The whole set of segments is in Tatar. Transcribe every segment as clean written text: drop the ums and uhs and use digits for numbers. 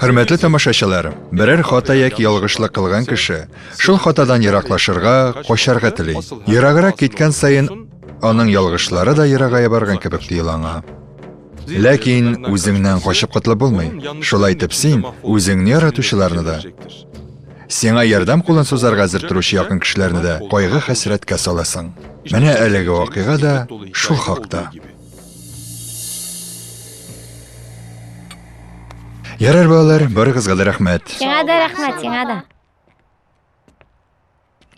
Хөрмәтле тамашачылар, берәр хата яки ялгышлык кылган кеше шул хатадан ераклашырга, качарга тели. Ераграк киткән саен аның ялгышлары да ерагая барган кебек тоела аңа. Ләкин үзеңнән качып котылып булмый. Шулай итеп син үзеңне яратучыларны да, сиңа ярдәм кулын сузарга әзер торучы якын кешеләрне дә кайгы-хәсрәткә саласың. Менә әлеге вакыйга да шул хакта. Ярар, балалар, барыгызга да рәхмәт. Сиңа да рәхмәт, сиңа да.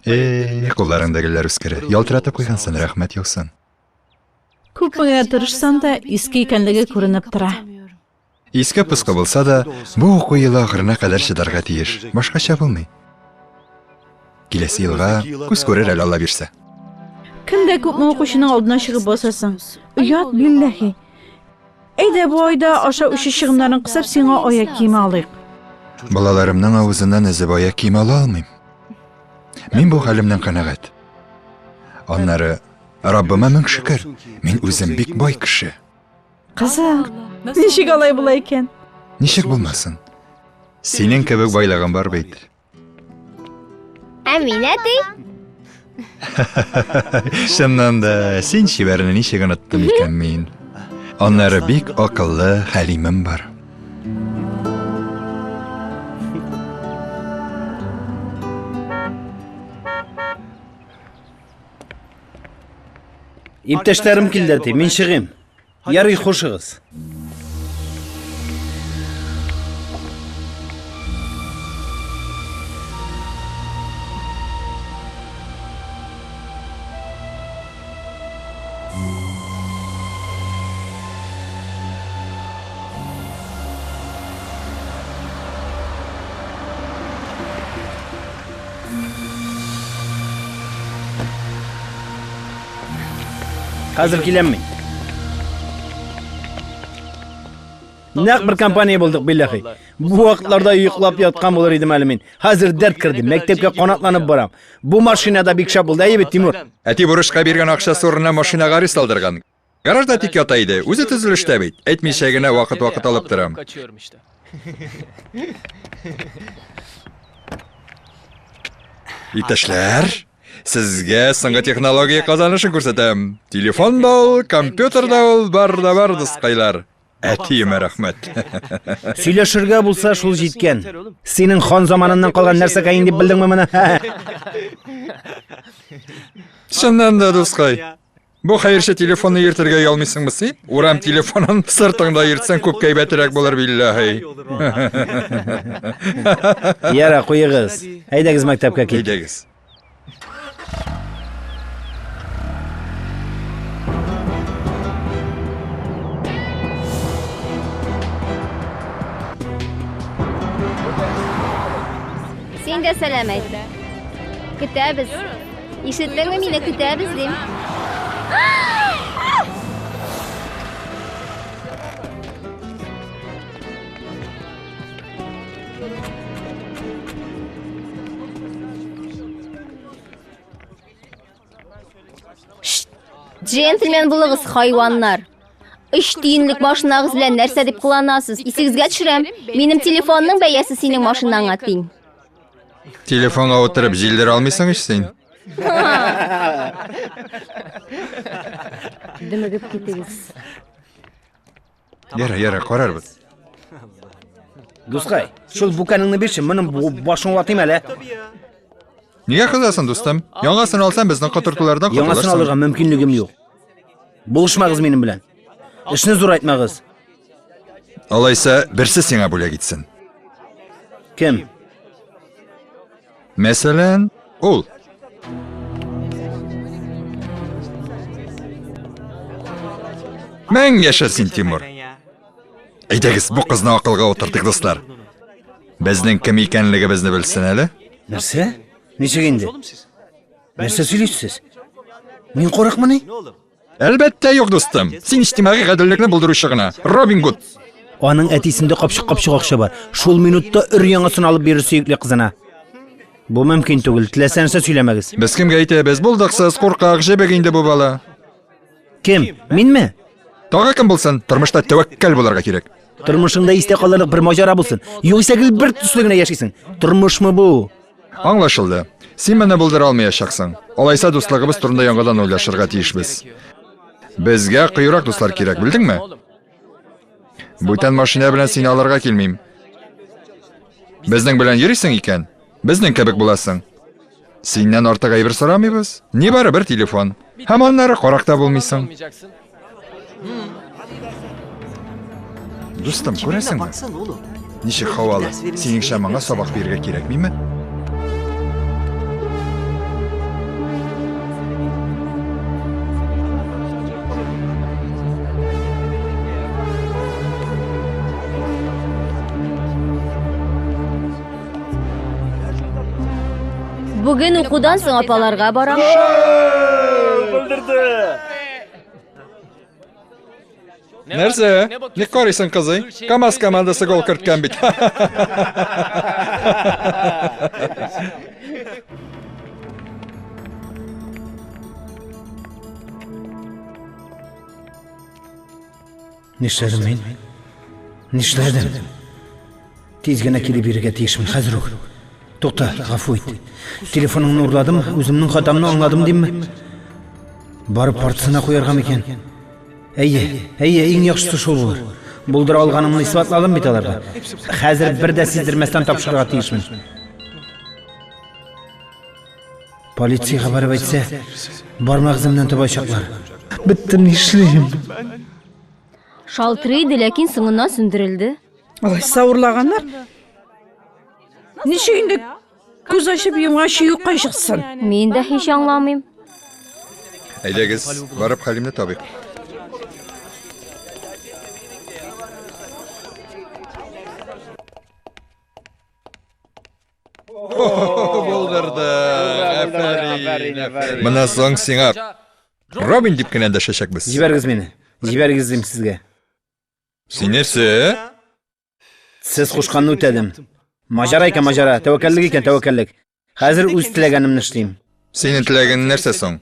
Эй, кулларыңда гөлләр үскере. Ялтыратып куйгансың, рәхмәт яусын. Күпме генә тырышсам да, иске икәнлеге күренеп тора. Иске пыскы булса да, бу уку елы ахырына кадәр чыдарга тиеш. Башкача булмый. Киләсе елга күз күрер әле Алла бирсә. Көн дә күпме укучының алдына чыгып басасың. Оят, билләһи. Әйдә, бу айда аша-үче чыгымнарын кысып, сиңа аяк киеме алыйк. Балаларымның авызыннан өзеп аяк киеме ала алмыйм. Мин бу хәлемнән канәгать. Аннары, Раббыма мең шөкер, мин үзем бик бай кеше. Кызык, ничек алай була икән? Ничек булмасын? Синең кебек байлыгым бар бит. Ә мин әти? Чыннан да, син чибәрне ничек оныттым икән мин? Аннары бик акыллы Хәлимем бар. Иптәшләрем килде, әти, мин чыгыйм. Ярый, хушыгыз. Хәзер киләм мин. Нәкъ бер компания булдык, билләхи. Бу вакытларда йоклап яткан булыр идем әле мин. Хәзер дәрт керде, мәктәпкә канатланып барам. Бу машина да бик шәп булды, әйе бит, Тимур? Әти бурычка биргән акчасы урынына машина гариз салдырган. Гаражда тик ята иде, үзе төзелештә бит. Әйтмичә генә вакыт-вакыт алып торам. Иптәшләр, сезгә соңгы технология казанышын күрсәтәм. Телефон да ул, компьютер да ул, бар да бар, дускайлар. Әтиемә рәхмәт. Сөйләшергә булса шул җиткән. Синең хан заманыннан калган нәрсәкәең дип белдеңме моны? Чыннан да, дускай. Бу хәерче телефонны йөртергә оялмыйсыңмы син? Урам телефонын сыртыңда йөртсәң күпкә әйбәтрәк булыр билләһи. Яра, куегыз. Әйдәгез мәктәпкә кит. Әйдәгез. Син дә сәлам әйт. Көтәбез. Ишеттеңме мине, көтәбез дим. Джентльмен булыгыз, хайваннар. Өч тиенлек машинагыз белән нәрсә дип кыланасыз? Исегезгә төшерәм, минем телефонның бәясе синең машинаңа тиң. Телефонга утырып җилдерә алмыйсың ич син. Дөмегеп китегез. Яра, яра, карарбыз. Дускай, шул бүкәнеңне бирче, моның башын ватыйм әле. Нигә кызасың, дустым? Яңасын алсам, безнең котыртулардан котылырсың. Яңасын алырга мөмкинлегем юк. Булышмагыз минем белән. Эшне зурайтмагыз. Алайса, берсе сиңа бүләк итсен. Кем? Мәсәлән, ул. Мәң яшә син, Тимур. Әйдәгез, бу кызны акылга утыртыйк, дуслар. Безнең кем икәнлегебезне белсен әле. Нәрсә? Ничек инде? Нәрсә сөйлисез? Мин курыкмыни? Әлбәттә юк, дустым. Син иҗтимагый гаделлекне булдыручы гына. Робин Гуд. Аның әтисендә капчык-капчык акча бар. Шул минутта өр яңасын алып бирер сөекле кызына. Бу мөмкин түгел. Теләсә нәрсә сөйләмәгез. Без кемгә әйтәбез? Булдыксыз, куркак, җебек инде бу бала. Кем? Минме? Тагы кем булсын? Тормышта тәвәккәл булырга кирәк. Тормышыңда истә калырлык бер маҗара булсын. Югыйсә гел бер төсле генә яшисең. Тормышмы бу? Аңлашылды. Син моны булдыра алмаячаксың. Алайса дуслыгыбыз турында яңадан уйлашырга тиешбез. Безгә кыюрак дуслар кирәк, белдеңме? Бүтән машина белән сине алырга килмим. Безнең белән йөрисең икән, безнең кебек буласың. Синнән артык әйбер сорамыйбыз. Нибары бер телефон. Һәм аннары карак та булмыйсың. Дустым, күрәсеңме? Ничек һавалы. Синеңчә моңа сабак бирергә кирәкмиме? Бүген укудан соң апаларга барам. Нәрсә? Ник карыйсың, кызый? КамАЗ командасы гол керткән бит. Нишләдем мин? Нишләдем? Тиз генә килеп бирергә тиешмен, хәзер үк. Тукта, гафу ит. Телефоныңны урладым, үземнең хатамны аңладым димме? Барып партасына куярга микән? Әйе, әйе, иң яхшысы шул булыр. Булдыра алганымны исбатладым бит аларга. Хәзер бер дә сиздермәстән тапшырырга тиешмен. Полициягә барып әйтсә, бармак эземнән табачаклар. Беттем, нишлим? Шалтырый иде, ләкин соңыннан сүндерелде. Алайса урлаганнар. Ничек инде күз ачып йомганчы юкка чыксын? Мин дә һич аңламыйм. Әйдәгез, барып Хәлимне табыйк. Булдырды. Афәрин, афәрин. Моннан соң сиңа Робин дип кенә дәшәчәкбез. Җибәрегез мине. Җибәрегез дим сезгә. Син нәрсә? Сез кушканны үтәдем. Маҗара икән маҗара, тәвәккәллек икән тәвәккәллек. Хәзер үз теләгәнемне эшлим. Синең теләгән нәрсә соң?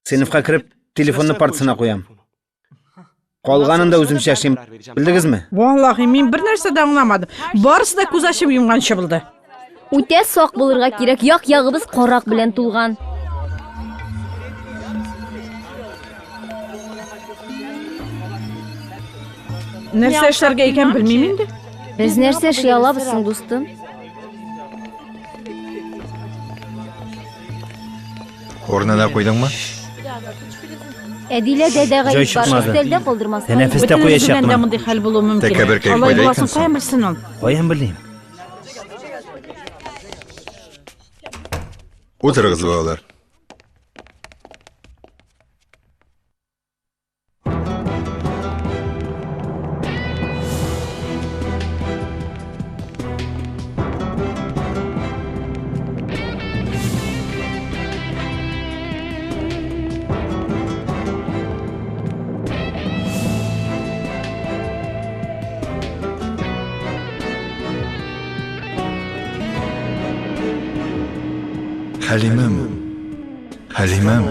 Сыйныфка кереп, телефонны партасына куям. Калганын да үземчә эшлим. Белдегезме? Валлахи, мин бер нәрсә дә аңламадым. Барысы да күз ачып йомганчы булды. Үтә сак булырга кирәк, як-ягыбыз карак белән тулган. Нәрсә эшләргә икән белмим инде. Без нәрсә эшли алабыз соң, дустым? Урынына куйдыңмы? Әдилә дәдә Җай гаеп бар, чыкмады. өстәлдә калдырмаска. Тәнәфестә Бөтенебез белән дә куячакмын. мондый хәл булуы мөмкин. Тәкәббер кәеф Алай кайда буласын икән соң? каян белсен ул? Каян белим? Утырыгыз, балалар. Хәлимем, Хәлимем,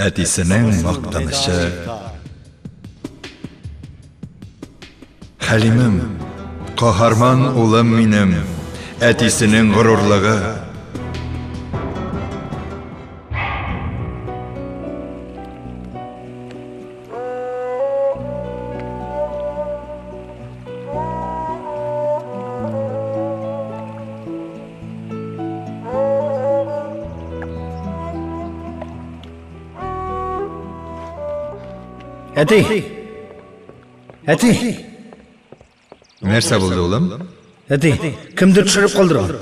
әтисенең мактанычы. Хәлимем, каһарман улым минем, әтисенең горурлыгы. Әти! Әти! Нәрсә булды, улым? Әти, кемдер төшереп калдырган.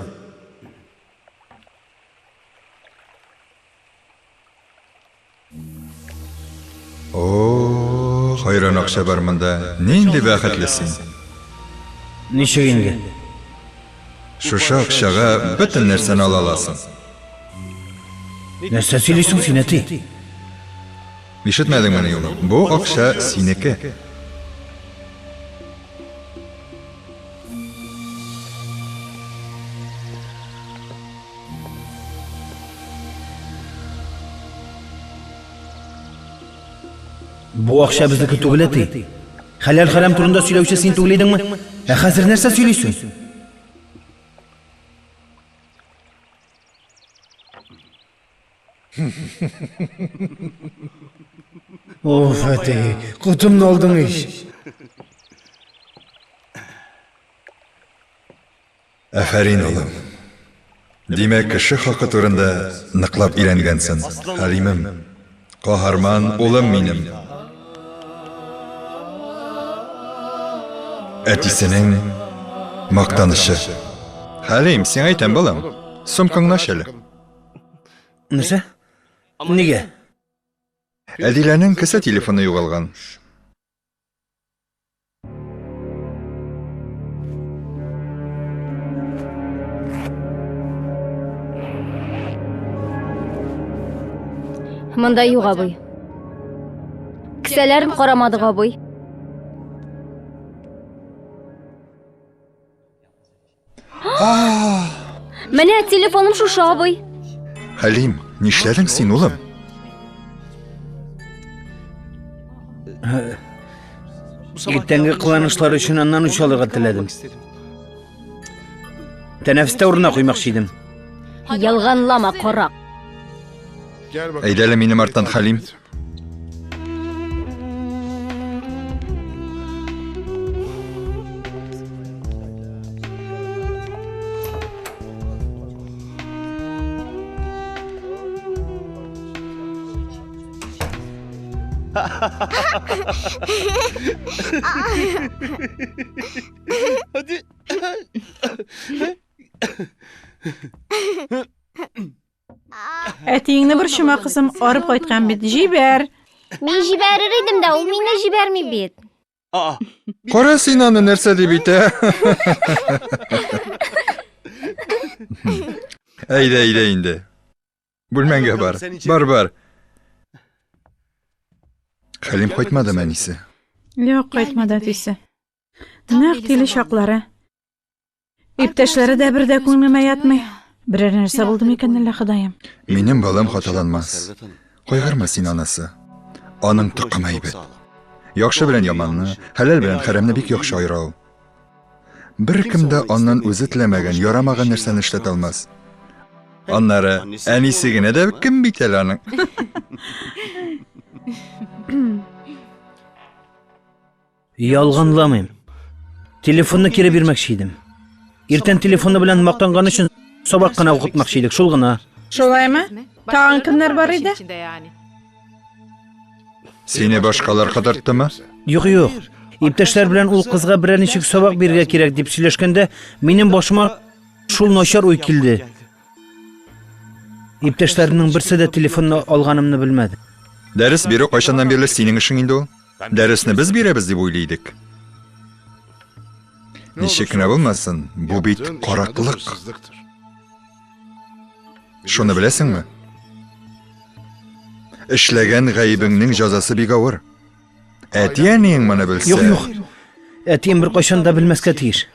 О, хайран акча бар монда. Нинди бәхетле син. Ничек инде? Шушы акчага бөтен нәрсәне ала аласың. Нәрсә сөйлисең син, әти? Ишетмәдеңмени, улым? Бу акча синеке. Бу акча безнеке түгел, әти. Хәләл хәрам турында сөйләүче син түгел идеңме? Ә хәзер нәрсә сөйлисең? Оф, әти, котымны алдың ич. Афәрин, улым. Димәк, кеше хакы турында ныклап өйрәнгәнсең, Хәлимем. Каһарман улым минем. Әтисенең мактанычы. Хәлим, сиңа әйтәм, балам. Сумкаңны ач әле. Нәрсә? Нигә? Әдиләнең кесә телефоны югалган. Монда юк, абый. Кесәләрен карамадык, абый. Менә телефоным шушы, абый. Хәлим, нишләдең син, улым? Иртәнге кыланышлар өчен аннан үч алырга теләдем. Тәнәфестә урынына куймакчы идем. Ялганлама, карак. Әйдә әле минем арттан, Хәлим. Әтиеңне борчыма, кызым, арып кайткан бит. Җибәр. Мин җибәрер идем дә, ул мине җибәрми бит. Кара син аны нәрсә дип әйтә. Әйдә, әйдә инде. Бүлмәңгә бар. Бар, бар. Хәлим кайтмадымы, әнисе? Юк, кайтмады әтисе. Нәкъ тиле чаклары. Иптәшләре дә бер дә күңелемә ятмый. Берәр нәрсә булды микән әллә, Ходаем? Минем балам хаталанмас. Кайгырма син, анасы. Аның токымы әйбәт. Яхшы белән яманны, хәләл белән хәрәмне бик яхшы аера ул. Беркем дә аннан үзе теләмәгән, ярамаган нәрсәне эшләтә алмас. Аннары әнисе генә дә кем бит әле аның. Ялганламыйм. Телефонны кире бирмәкче идем. Иртән телефоны белән мактанган өчен сабак кына укытмакчы идек, шул гына. Шулаймы? Тагын кемнәр бар иде? Сине башкалар кыдырттымы? Юк, юк. Иптәшләр белән ул кызга берәр ничек сабак бирергә кирәк дип сөйләшкәндә, минем башыма шул начар уй килде. Иптәшләремнең берсе дә телефонны алганымны белмәде. Дәрес бирү кайчаннан бирле синең эшең инде ул? Дәресне без бирәбез дип уйлый идек. Ничек кенә булмасын, бу бит караклык. Шуны беләсеңме? Эшләгән гаебеңнең җәзасы бик авыр. Әти-әниең моны белсә. Юк, юк. Әтием беркайчан да белмәскә тиеш.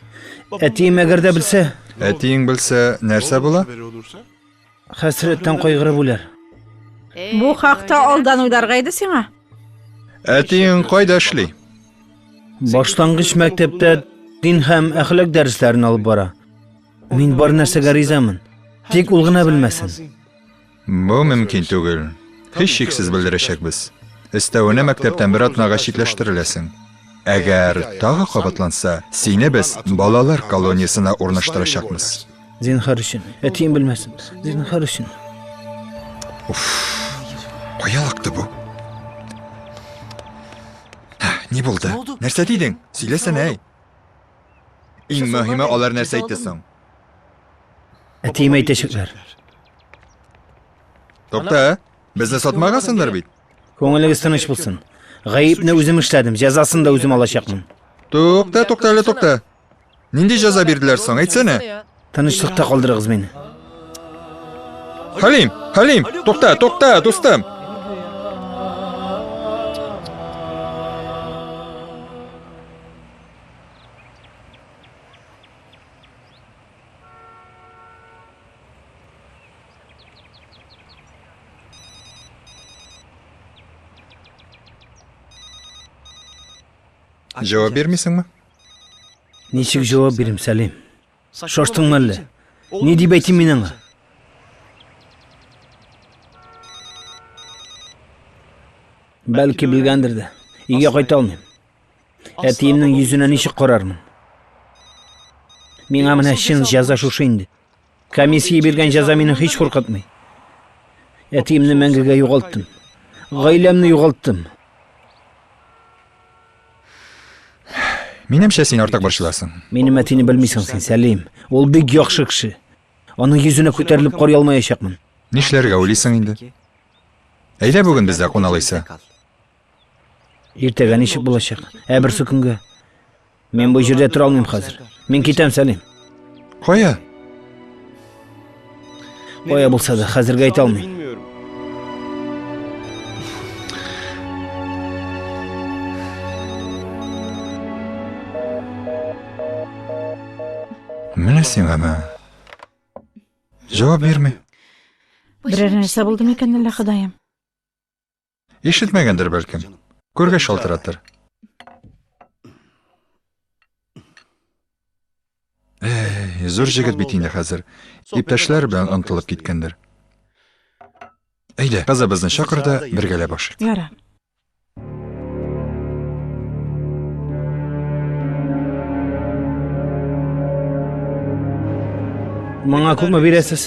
Әтием әгәр дә белсә, Әтиең белсә, нәрсә була? Хәсрәттән кайгырып үләр. Бу хакта алдан уйларга иде сиңа. Әтиең кайда эшли? Башлангыч мәктәптә дин һәм әхлак дәресләрен алып бара. Мин бар нәрсәгә ризамын. Тик ул гына белмәсен. Бу мөмкин түгел. Һичшиксез белдерәчәкбез. Өстәвенә мәктәптән бер атнага читләштереләсең. Әгәр тагы кабатланса, сине без балалар колониясенә урнаштырачакбыз. Зинһар өчен, әтием белмәсен. Зинһар өчен. Уф, кая элакты бу? Ни булды? Нәрсә дидең? Сөйләсәнә, әй. Иң мөһиме, алар нәрсә әйтте соң? Әтием әйтәчәкләр. Тукта, безне сатмагансыңдыр бит? Күңелегез тыныч булсын. Гаепне үзем эшләдем, җәзасын да үзем алачакмын. Тукта, тукта әле, тукта. Нинди җәза бирделәр соң, әйтсәнә. Тынычлыкта калдырыгыз мине. Хәлим, Хәлим, тукта, тукта, дустым. Җавап бирмисеңме? Ничек җавап бирим, Сәлим? Шаштыңмы әллә? Ни дип әйтим мин аңа? Бәлки белгәндер дә. Өйгә кайта алмыйм. Әтиемнең йөзенә ничек карармын? Миңа менә чын җәза шушы инде. Комиссия биргән җәза мине һич куркытмый. Әтиемне мәңгегә югалттым. Гаиләмне югалттым. Минемчә, син артык борчыласың. Минем әтине белмисең син, Сәлим. Ул бик яхшы кеше. Аның йөзенә күтәрелеп карый алмаячакмын. Нишләргә уйлыйсың инде? Әйдә бүген бездә кун алайса. Иртәгә ничек булачак? Ә берсе көнгә? Мин бу җирдә тора алмыйм хәзер. Мин китәм, Сәлим. Кая? Кая булса да, хәзергә әйтә алмыйм. Менә сиңа мә. Җавап бирми. Берәр нәрсә булды микән әллә, Ходаем? Ишетмәгәндер бәлкем. Күргәч шалтыратыр. Эй, зур җегет бит инде хәзер. Иптәшләр белән онытылып киткәндер. Әйдә, кызыбызны чакыр да бергәләп ашыйк. Ярар. Моңа күпме бирәсез?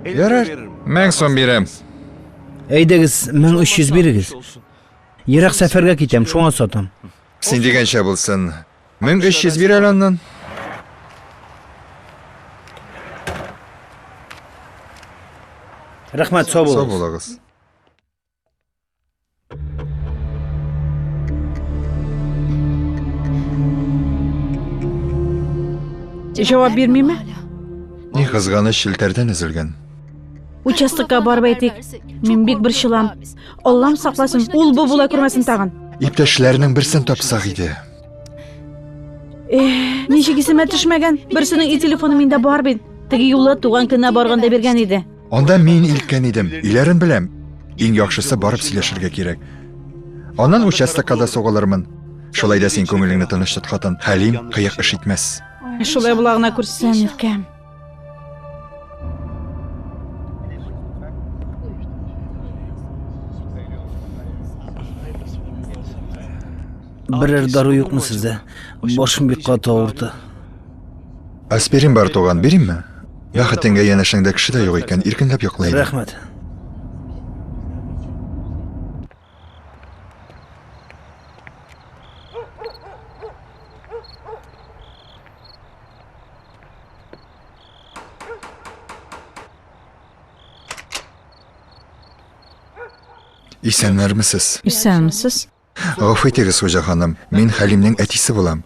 Ярар, 1000 сум бирәм. Әйдәгез, 1300 бирегез. Ерак сәфәргә китәм, шуңа сатам. Син дигәнчә булсын. 1300 бир әле аннан. Рәхмәт, сау Сау булыгыз. булыгыз. Җавап бирмиме? Ни кызганыч, челтәрдән өзелгән. Участокка барып әйтик. Мин бик борчылам. Аллам сакласын, ул бу була күрмәсен тагын. Иптәшләрнең берсен тапсак иде. Эх, ничек исемә төшмәгән? Берсенең өй телефоны миндә бар бит. Теге юлы туган көненә барганда биргән иде. Анда мин илткән идем. Өйләрен беләм. Иң яхшысы барып сөйләшергә кирәк. Аннан участокка да сугылырмын. Шулай да син күңелеңне тыныч тот, хатын. Хәлим кыек эш итмәс. Шулай була гына күрсен, иркәм. Берәр дару юкмы сездә? Башым бик каты авырта. Аспирин бар, туган, биримме? Бәхетеңгә янәшәңдә кеше дә юк икән, иркенләп йокла инде. Рәхмәт. Исәннәрмесез? Исәнмесез. Гафу итегез, хуҗа ханым, мин Хәлимнең әтисе булам.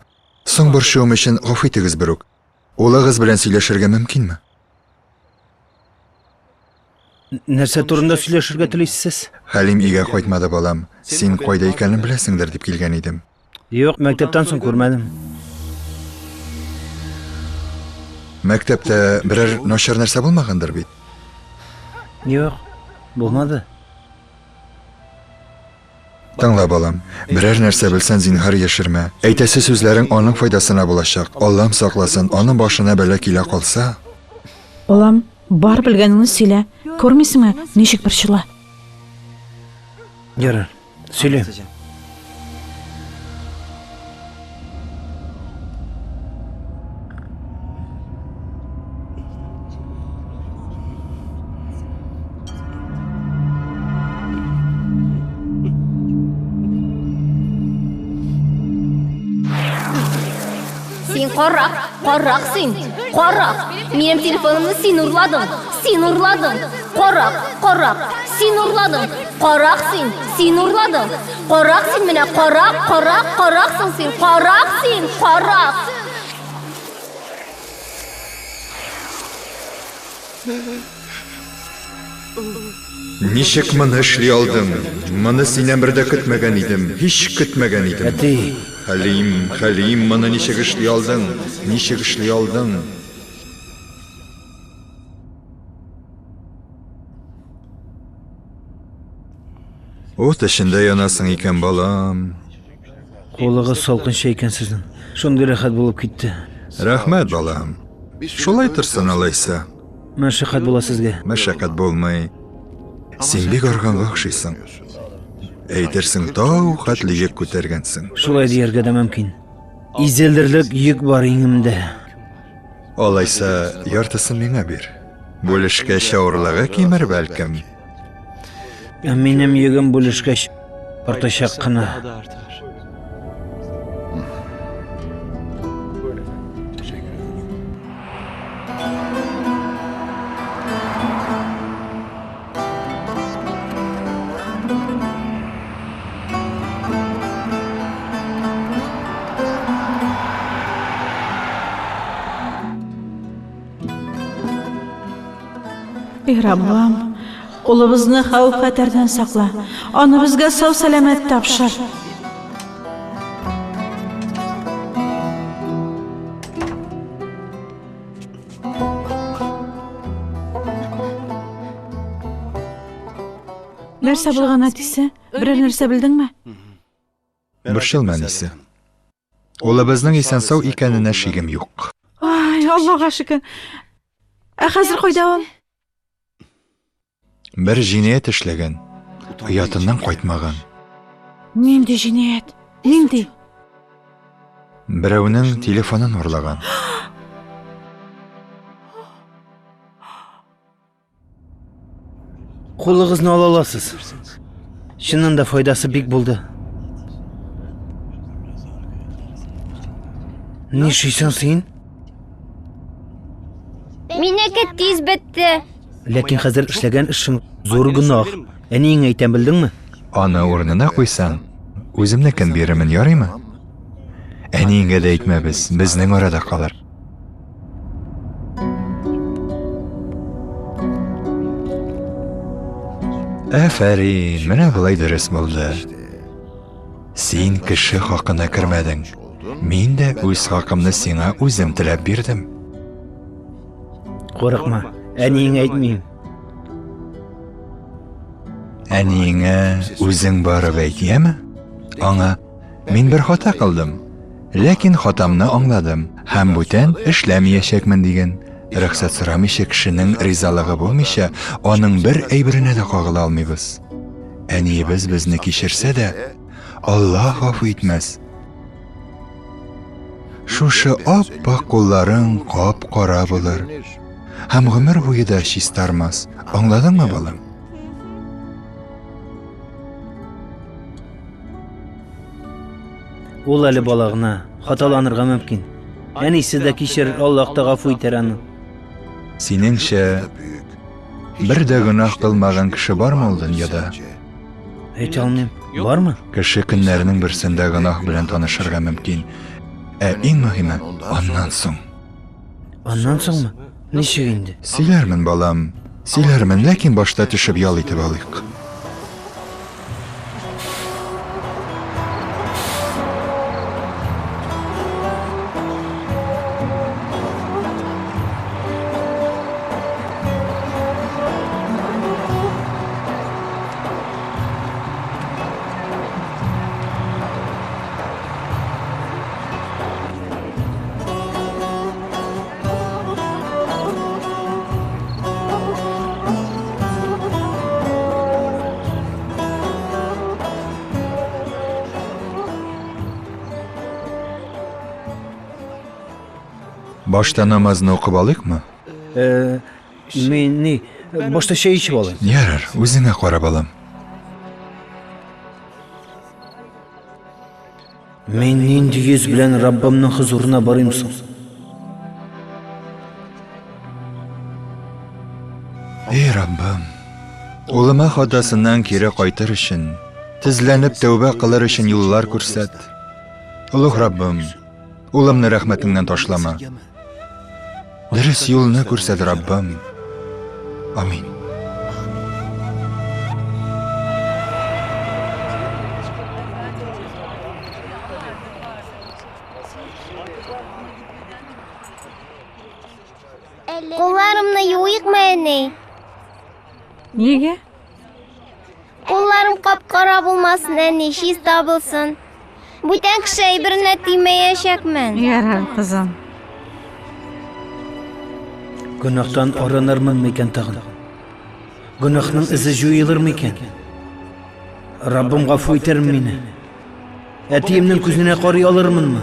Соң борчуым өчен гафу итегез берүк. Улыгыз белән сөйләшергә мөмкинме? Нәрсә турында сөйләшергә телисез? Хәлим өйгә кайтмады, балам. Син кайда икәнен беләсеңдер дип килгән идем. Юк, мәктәптән соң күрмәдем. Мәктәптә берәр начар нәрсә булмагандыр бит? Юк, булмады. Тыңла, балам. Берәр нәрсә белсән, зинһар яшермә. Әйтәсе сүзләрең аның файдасына булачак. Аллам сакласын, аның башына бәла килә калса. Балам, бар белгәнеңне сөйлә. Күрмисеңме, ничек борчыла? Ярар, сөйлим. Син карак, карак син, карак. Минем телефонымны син урладың, син урладың. Карак, карак, син урладың. Карак син, син урладың. Карак син менә, карак, карак, караксың син, карак син, карак. Ничек моны эшли алдың? Моны синнән бер дә көтмәгән идем, һич көтмәгән идем. Әти. Хәлим, Хәлим, моны ничек эшли алдың? Ничек эшли алдың? Ут эчендә янасың икән, балам. Кулыгыз салкынча икән сезнең. Шундый рәхәт булып китте. Рәхмәт, балам. Шулай торсын алайса. Мәшәкать була сезгә. Мәшәкать булмый. Син бик арганга охшыйсың. Әйтерсең, тау хәтле йөк күтәргәнсең. Шулай дияргә дә мөмкин. Изелерлек йөк бар иңемдә. Алайса, яртысын миңа бир. Бүлешкәч авырлыгы кимер бәлкем. Ә минем йөгем бүлешкәч артачак кына. Эй, Раббым, улыбызны хәвеф-хәтәрдән сакла. Аны безгә сау-сәламәт тапшыр. Нәрсә булган, әтисе? Берәр нәрсә белдеңме? Борчылма, әнисе. Улыбызның исән-сау икәненә шигем юк. Ай, Аллага шөкер. Ә хәзер кайда ул? Бер җинаять эшләгән, оятыннан кайтмаган. Нинди җинаять? Нинди? Берәүнең телефонын урлаган. Кулыгызны ала аласыз. Чыннан да файдасы бик булды. Нишлисең син? Минеке тиз бетте. Ләкин хәзер эшләгән эшең зур гөнаһ. Әниеңә әйтәм, белдеңме? Аны урынына куйсаң, үземнекен бирермен, ярыймы? Әниеңә дә әйтмәбез, безнең арада калыр. Афәрин, менә болай дөрес булды. Син кеше хакына кермәдең. Мин дә үз хакымны сиңа үзем теләп бирдем. Курыкма, әниеңә әйтмим. Әниеңә үзең барып әйт, яме? Аңа Мин бер хата кылдым. Ләкин хатамны аңладым һәм бүтән эшләмиячәкмен диген. Рөхсәт сорамыйча кешенең ризалыгы булмыйча, аның бер әйберенә дә кагыла алмыйбыз. Әниебез безне кичерсә дә, Аллаһ гафу итмәс. Шушы ап-ак кулларың кап-кара булыр. Һәм гомер буе да чистармас. Аңладыңмы, балам? Ул әле бала гына, хаталанырга мөмкин. Әнисе дә кичерер, Аллаһ та гафу итәр аны. Синеңчә, бер дә гөнаһ кылмаган кеше бармы ул дөньяда? Әйтә алмыйм. Бармы? Кеше көннәренең берсендә гөнаһ белән танышырга мөмкин. Ә иң мөһиме, аннан соң. Аннан соңмы? Ничек инде? Сөйләрмен, балам, сөйләрмен, ләкин башта төшеп ял итеп алыйк. Башта намазны укып алыйкмы? Э, мин ни, башта чәй эчеп алыйм. Ярар, үзеңә карап алам. Мин нинди йөз белән Раббымның хозурына барыйм соң? Эй, Раббым, улыма хатасыннан кире кайтыр өчен, тезләнеп тәүбә кылыр өчен юллар күрсәт. Олуг Раббым, улымны рәхмәтеңнән ташлама. Дөрес юлны күрсәт, Раббым. Амин. Кулларымны юыйкмы, әни? Нигә? Кулларым кап-кара булмасын, әни, чиста булсын. Бүтән кеше әйберенә тимәячәкмен. Ярар, кызым. Гөнаһтан арынырмын микән тагын? Гөнаһның эзе җуелыр микән? Раббым гафу итәрме мине? Әтиемнең күзенә карый алырмынмы?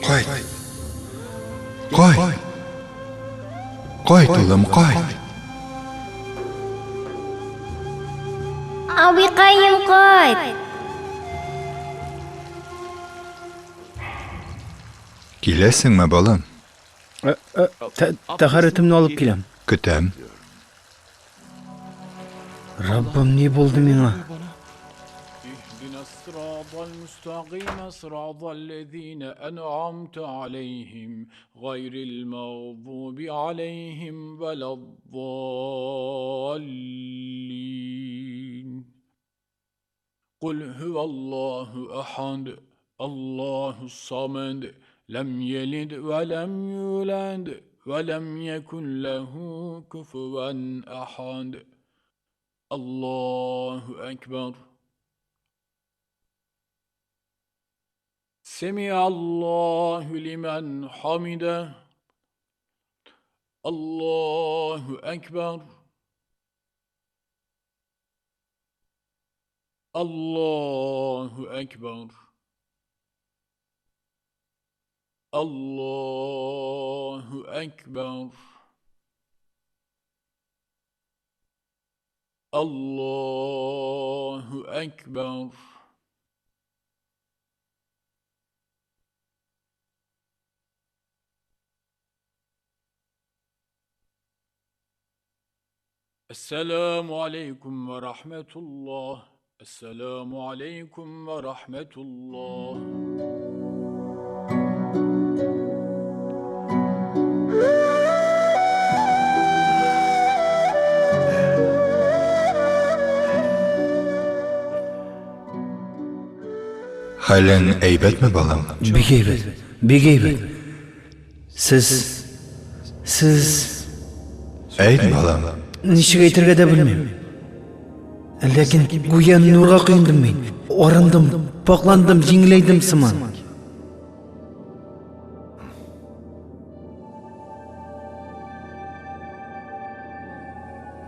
Кайт. Кайт. Кайт, улым, кайт. Абыйкаем, кайт. Киләсеңме, балам? Тәһарәтемне алып киләм. Көтәм. Раббым, ни булды миңа? اهدنا الصراط المستقيم صراط الذين أنعمت عليهم غير المغضوب عليهم ولا الضالين قل هو الله أحد الله الصمد لم يلد ولم يولد ولم يكن له كفوا أحد الله أكبر سمع الله لمن حمده الله أكبر الله أكبر الله أكبر الله أكبر السلام عليكم ورحمة الله السلام عليكم ورحمة الله Хәлең әйбәтме, балам? Бик әйбәт, бик әйбәт. Сез сез Әйт, балам. ничек әйтергә дә белмим. Ләкин гүя нурга коендым мин. Арындым, пакландым, җиңеләйдем сыман.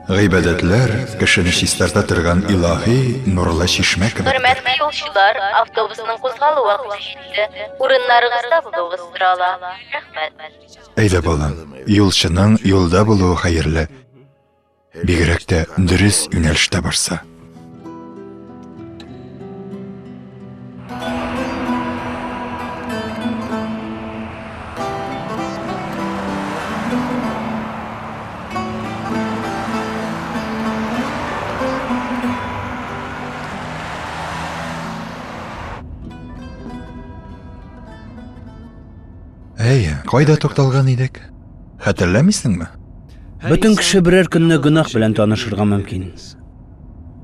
Гыйбадәтләр кешене чистарта торган илаһи нурлы чишмә кебек. Хөрмәтле юлчылар, автобусның кузгалу вакыты җитте. Урыннарыгызда булуыгыз сорала. Рәхмәт. Әйдә, балам, юлчының юлда булуы хәерле. Бигрәк тә дөрес юнәлештә барса. Әй, кайда тукталган идек? Хәтерләмисеңме? Бөтен кеше берәр көнне гөнаһ белән танышырга мөмкин.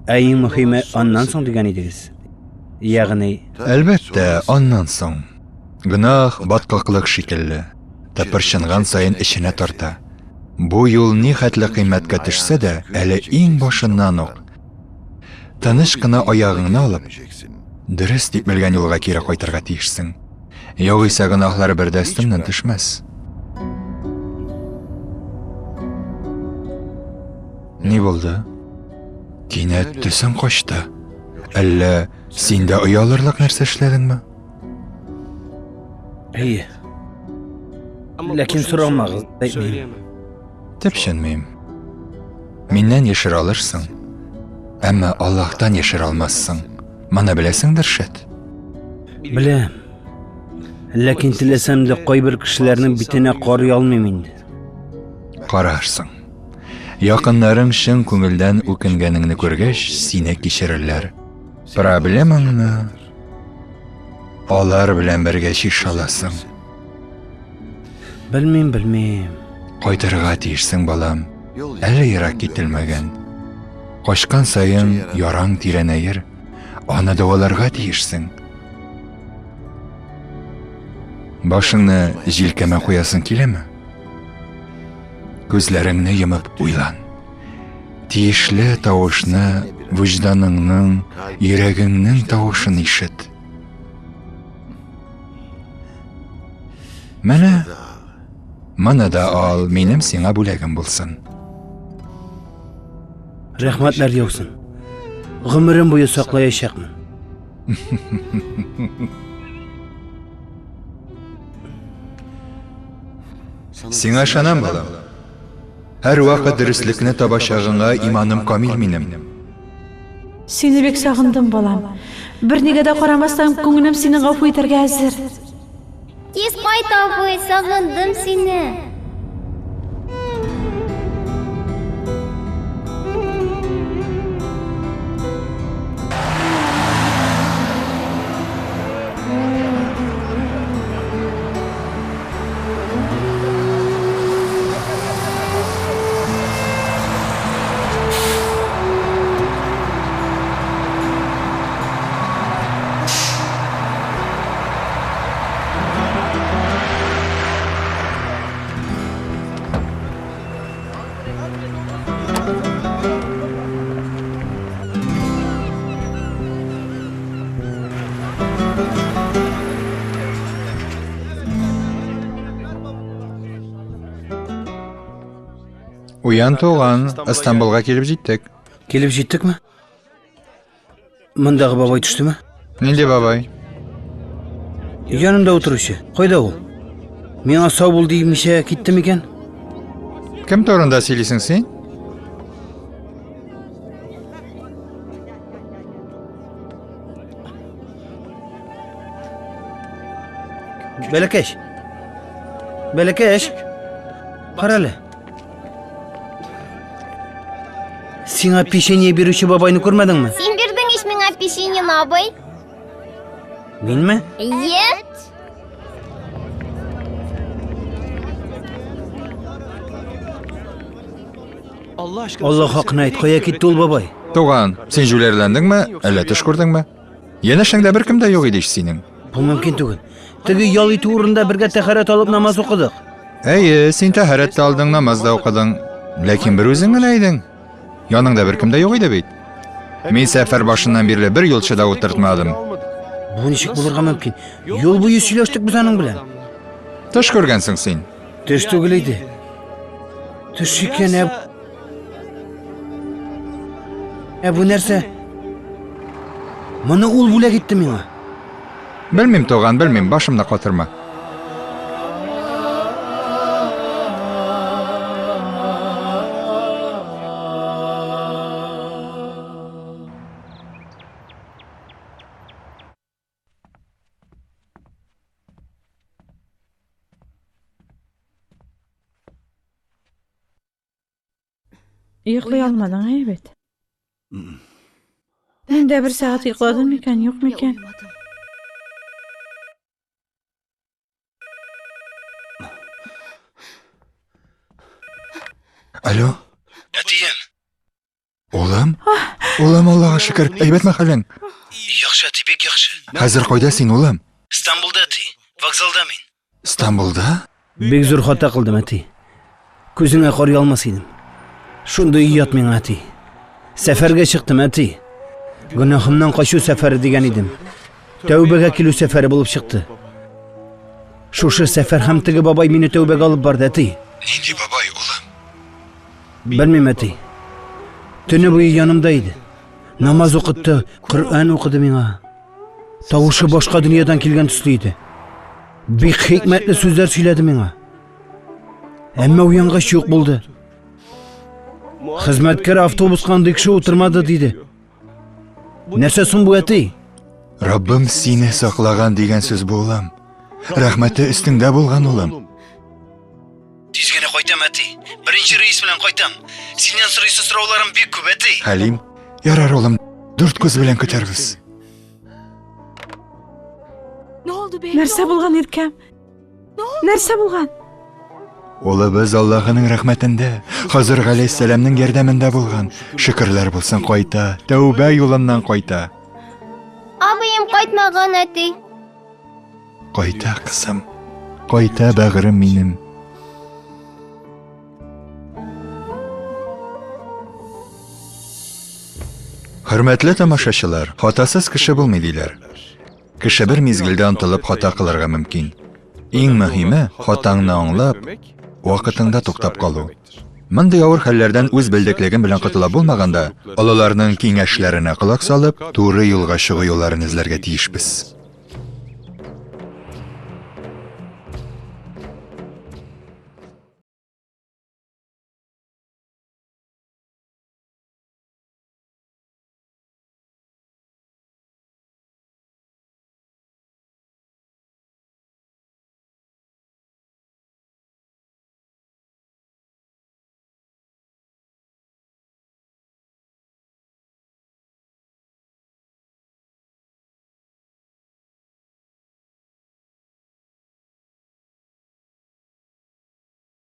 Ә иң мөһиме аннан соң дигән идегез. Ягъни, Әлбәттә, аннан соң. Гөнаһ баткаклык шикелле. Тыпырчынган саен эченә тарта. Бу юл ни хәтле кыйммәткә төшсә дә, әле иң башыннан ук тыныч кына аягыңны алып, дөрес дип белгән юлга кире кайтырга тиешсең. Югыйсә гөнаһлар бер дә өстеңнән төшмәс. Ни булды? Кинәт төсең качты. Әллә син дә оялырлык нәрсә эшләдеңме? Әйе. Ләкин сорамагыз, әйтмим. Төпченмим. Миннән яшерә алырсың, әмма Аллаһтан яшерә алмассың. Моны беләсеңдер, шәт. Беләм. Ләкин теләсәм дә кайбер кешеләрнең битенә карый алмыйм инде. Карарсың. Якыннарың чын күңелдән үкенгәнеңне күргәч, сине кичерерләр. Проблемаңны алар белән бергә чишә аласың. Белмим, белмим. Кайтырга тиешсең, балам. Әле ерак кителмәгән. Качкан саен яраң тирәнәер. Аны дәваларга тиешсең. Башыңны җилкәмә куясың киләме? Күзләреңне йомып уйлан. Тиешле тавышны вөҗданыңның, йөрәгеңнең тавышын ишет. Менә, моны да ал, минем сиңа бүләгем булсын. Рәхмәтләр яусын. Гомерем буе саклаячакмын. Сиңа ышанам, балам. Һәрвакыт дөреслекне табачагыңа иманым камил минем. Сине бик сагындым, балам. Бернигә дә карамастан, күңелем сине гафу итәргә әзер. Тиз кайт, абый, сагындым сине. Уян, туган, Истанбулга килеп җиттек. Килеп җиттекме? Мондагы бабай төштеме? Нинди бабай? Янымда утыручы. Кайда ул? Миңа сау бул димичә китте микән? Кем турында сөйлисең син? Бәләкәч. Бәләкәч. Кара әле. Сиңа печенье бирүче бабайны күрмәдеңме? Син бирдең ич миңа печеньены, абый. Минме? Әйе. Алла хакына әйт, кая китте ул бабай? Туган, син җүләрләндеңме, әллә төш күрдеңме? Янәшәңдә беркем дә юк иде ич синең. Бу мөмкин түгел. Теге ял итү урынында бергә тәһарәт алып намаз укыдык. Әйе, син тәһарәт тә алдың, намаз да укыдың. Ләкин бер үзең генә идең. Яныңда беркем дә юк иде бит. Мин сәфәр башыннан бирле бер юлчы да утыртмадым. Бу ничек булырга мөмкин? Юл буе сөйләштек без аның белән. Төш күргәнсең син. Төш түгел иде. Төш икән, ә... Ә бу нәрсә? Моны ул бүләк итте миңа. Белмим, туган, белмим, башымны катырма. Йоклый алмадың, әй бит. Мин дә бер сәгать йокладым микән, юк микән? Алло. Әтием. Улым? Улым, Аллага шөкер, әйбәтме хәлең? Яхшы, әти, бик яхшы. Хәзер кайда син, улым? Стамбулда, әти. Вокзалда мин. Стамбулда? Бик зур хата кылдым, әти. Күзеңә карый алмас идем. Шундый оят миңа, әти. Сәфәргә чыктым, әти. Гөнаһымнан качу сәфәре дигән идем. Тәүбәгә килү сәфәре булып чыкты. Шушы сәфәр һәм теге бабай мине тәүбәгә алып барды, әти. Нинди бабай, улым? Белмим, әти. Төне буе янымда иде. Намаз укытты, Коръән укыды миңа. Тавышы башка дөньядан килгән төсле иде. Бик хикмәтле сүзләр сөйләде миңа. Әмма уянгач юк булды. Хезмәткәр автобуска андый кеше утырмады, диде. Нәрсә соң бу, әти? Раббым сине саклаган дигән сүз бу, улым. Рәхмәте өстеңдә булган, улым. Тиз генә кайтам, әти. Беренче рейс белән кайтам. Синнән сорыйсы сорауларым бик күп, әти. Хәлим, ярар, улым, дүрт күз белән көтәрбез. Нәрсә булган, иркәм? Нәрсә булган? Улыбыз Аллаһының рәхмәтендә, Хазыр галәйһиссәламнең ярдәмендә булган. Шөкерләр булсын, кайта, тәүбә юлыннан кайта. Абыем кайтмаган, әти. Кайта, кызым. Кайта, бәгырем минем. Хөрмәтле тамашачылар, хатасыз кеше булмый диләр. Кеше бер мизгелдә онтылып хата кылырга мөмкин. Иң мөһиме, хатаңны аңлап, вакытында туктап калу. Мондый авыр хәлләрдән үз белдеклегем белән котыла булмаганда, олыларның киңәшләренә колак салып, туры юлга чыгу юлларын эзләргә тиешбез.